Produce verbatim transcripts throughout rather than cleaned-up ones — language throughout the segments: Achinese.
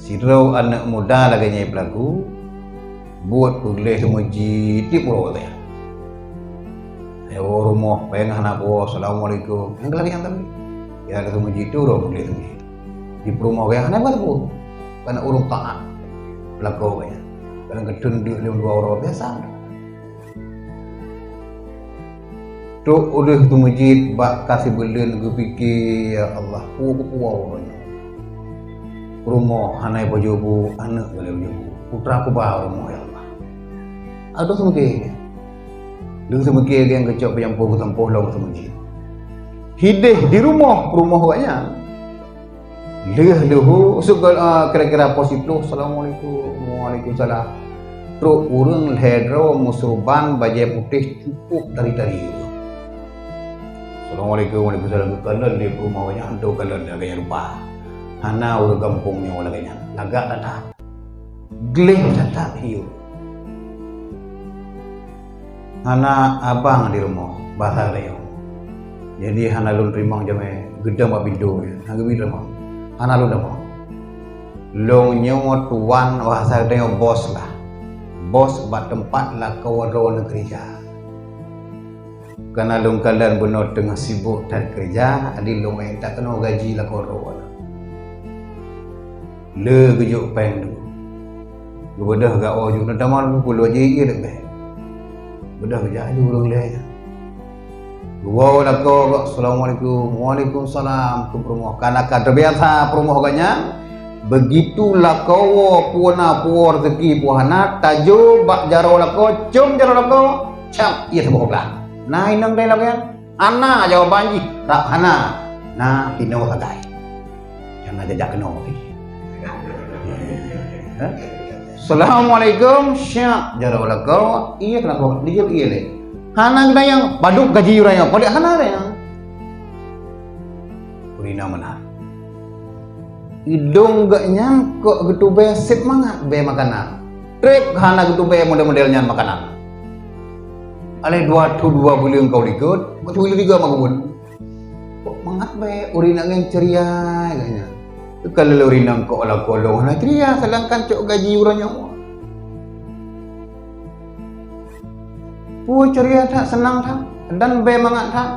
Sidroe aneuk muda lagée nyan peulaku, buet peugleh seumeujid di pulo teuh. Lewat rumoh, péng hana po, "Assalamualaikum." Nyang lagée nyan tapi. Ya, lagée seumeujid tu, uroe peugleh seumeujid. Di peurumoh gaya hana buat apa. Karena ureuëng taat. Lakoe gaya. Kadang keudeueng duek lom dua uroe biasa. Trok u deuh seumeujid bak ka sibuleuen geupike, "Ya Allah, peue kupuwoe uroe nyoe? Rumoh hana pajoh bu, aneuk galak pajoh bu. Putra kuba rumoh, ya Allah." Adoh seumeujid. Lheueh seumeujid nyang keucok peunyampoh geutampoh lom seumeujid. Hideh di rumoh, peurumoh awaknyan. Lheueh leuhô, suka, ah, kira-kira poh siplôh, "Assalamualaikum." "Waalaikumsalam." Trok ureuëng lhée droe meusurban bajée putéh cukôp tari-tari. "Assalamualaikum." "Waalaikumsalam." Geukalon lé peurumoh awaknyan, geukalon lagée nyan rupa. Hana ureuëng gampông nyoe lagée nyan. Lagak that-that. Gleh that-that hiup. Hana abang di rumoh, basa lé nyoe. Jadi hana lôn teurimong jamé geudong bak pintoe, hana geubi teurimong. Hana lôn teurimong. Lôn nyoe tuan, basa lé nyoe bos lah. Bos bak teumpat lakoe droeneuh keurija. Kana lôn kalon bunoe teungoh sibok that keurija, jadi lôn ék takeunoe gaji lakoe droeneuh. Le geujok péng tu. Geubeudôh gak oh ju na tamah puluh ji ie leubeh. Beudôh geujak ju ureuëng lé. Geuwoe lakoe gak, "Assalamualaikum." "Waalaikumsalam." Keu peurumoh. Kana ka terbiasa peurumoh gobnyan, begitu lakoe woe peue na peue rezeki peue hana, tajok bak jaroe lakoe, com jaroe lakoe, cap ie saboh blah. Na inong dai lakoe nyan? Hana jawaban jih, rab hana. Na keunoe sagai. Jangan jajak keunoe. Ha? "Assalamualaikum." Siap jaroe lakoe. Ie kenapa? Dijawab ie lé. Hana geudayang, padub gaji ureuëng nyoe. Padub hana geudayang. Ureuëng nyoe meunan. Idong gobnyan kok geutubée sép mangat bée makanan. Treb hana geutubée model-model nyan makanan. Alai dua thu dua buleuen ka u likot, bak sibuleuen tiga meukeubon. Kok mangat bée ureuëng nyan ngon ceria gobnyan. Teuka lé ureuëng nyan kok lakoe lôn hana ceria, sedangkan cok gaji uroe nyoe. Peue ceria that, seunang that, dan bée mangat that.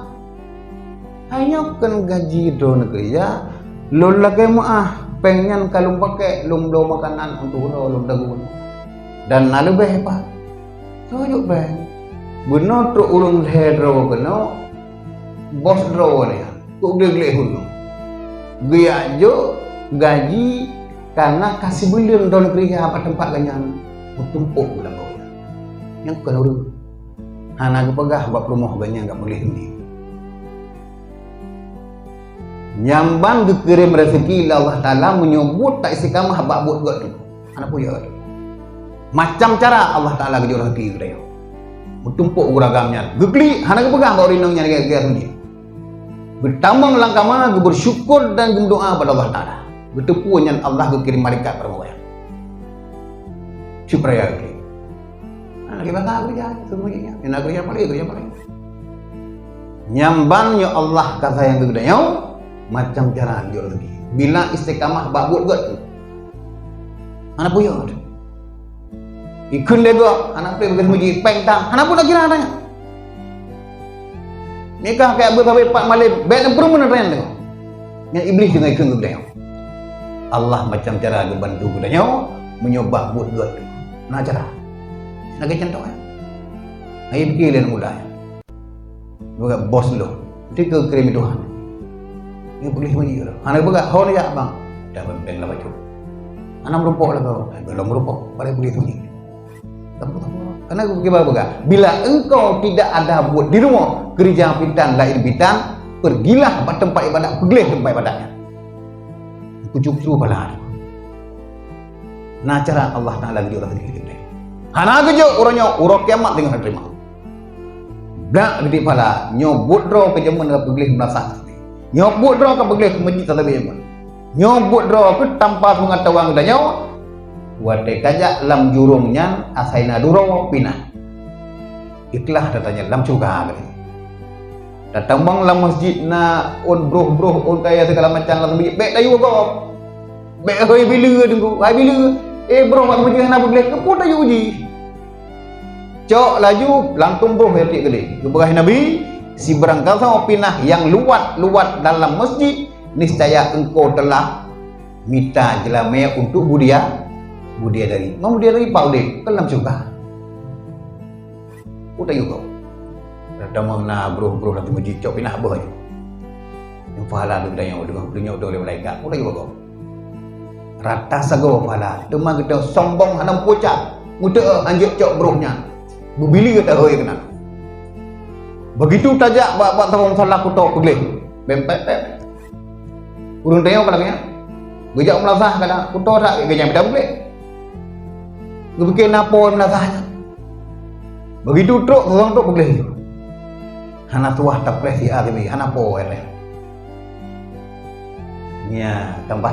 Hai nyoe kheun gaji droeneuh keurija, lôn lakée meuáh, péng nyan ka lôn pakék, lôn bloe makanan untuk uroe lôn dagon. Dan na leubeh pat. Soe jok péng? Bunoe trok ureuëng lhée droe keunoe, bos droe nyan. Kok gleh-gleh ulôn. Geujak jok gaji kana ka sibuleuen droeneuh keurija bak teumpat gobnyan meutumpôk u lakoe nyan. Nyang kon ureuëng. Hana geupeugah bak peurumoh gobnyan gak peugleh seumeujid. Nyan ban geukirém rezeki lé Allah Taala meunyoe buet ta istiqamah bak buet gét tu. Hana peue jeuet. Macam cara Allah Taala geujok rezeki keu geutanyoe. Meutumpôk guragam nyan. Geuklik, hana geupeugah bak ureuëng inong nyan lagée-lagée seumeujid. Geutamong lam kama, geubeusyukur dan geumeudoá bak Allah Taala. Geuteupeue nyan Allah geukirém malaikat bak rumoh nyan. Supaya geuklik. Hana lagée basa keureuja, seumeujid nyan. Hana keureuja paleng, keureuja paleng. Nyan ban nyoe Allah ka sayang keu geutanyoe, macam cara geujok rezeki. Bila istiqamah bak buet gét tu. Hana peue jeuet. Ikheun lé gob, hana peue bagi seumeujid, péng tang, hana peue nak kira tanya. Nikah kaya beusabe pat malem, bék na peurumoh na tanya tengok. Nyan Iblih deungon ikheun geutanyoe. Allah macam cara geubantu geutanyoe meunyoe bak buet gét tu. Na cara. Lagée contoh, eh. Hai pikir lé muda, eh. Bukan bos lôn. Nanti keu krim Tuhan. Ini boleh bunyi ke? Hana peugah, "Ho ni ya, bang." Dah benteng lah baju. Hana meureumpok lah kau. Belum meureumpok. Pada boleh bunyi. Tapi, tapi, karena aku peugah, bila engkau tidak ada buat di rumah, kerja pintan, lain pintan, pergilah bak tempat ibadat, peugléh tempat ibadatnya. Kucuk su bala. Na cara Allah Taala geujok lam hati kita. Hana geujok uroe nyoe, uroe kiamat teungoh teurimong. Bak geudik pala, nyoe buet droe keu jameun ka peugléh meurasa. Nyoe buet droe ka peugléh meujid sabe jameun. Nyoe buet droe keu tanpa peungatahuan geutanyoe, watée ka jak lam jurông nyan asai na duroe pinah. Ikhlas tatanyong lam syeuruga geutanyoe. Tatamong lam masjid na ôn broh-broh, ôn kaya segala macam lam masjid, bék tayue gob. Bèk hôi bileue teungku, hai bileue. Eh, broh bak meuseujid hana peugleh, keupeue tayue uji? Cok laju, langsông broh nyang tiek geulé. Geupeugah Nabi, sibarang kasoe pinah nyang luwat-luwat dalam meuseujid, niscaya engkau telah mita jeulamèe untuk budia, budiadari. Ngon budiadari pat udép, kan lam syeuruga. Peue tayue gob? Teuma na broh-broh lam meuseujid cok pinah beuh laju. Nyang pahala lôn tanyong deungon, deungon lé malaikat. Peue tayue gob? Rata sagoe pahala, teuma geutanyoe sombong hana meupucah. Meuteu'oh hanjeuet cok broh nyan. Beubileue tahôi keunan. Begitu tajak bak, bak saboh musala kuto peugleh. Bèm pèp pèp. Ureueng tanyoe ka lagèe nyan. Geujak u meulasah ka na, kuto that geujak mita peugleh. Geupike na po meulasah nyan. Begitu trok, seurang trok peugleh. Hana tuwah tapreh siat, hana po, eh. Nya, tambah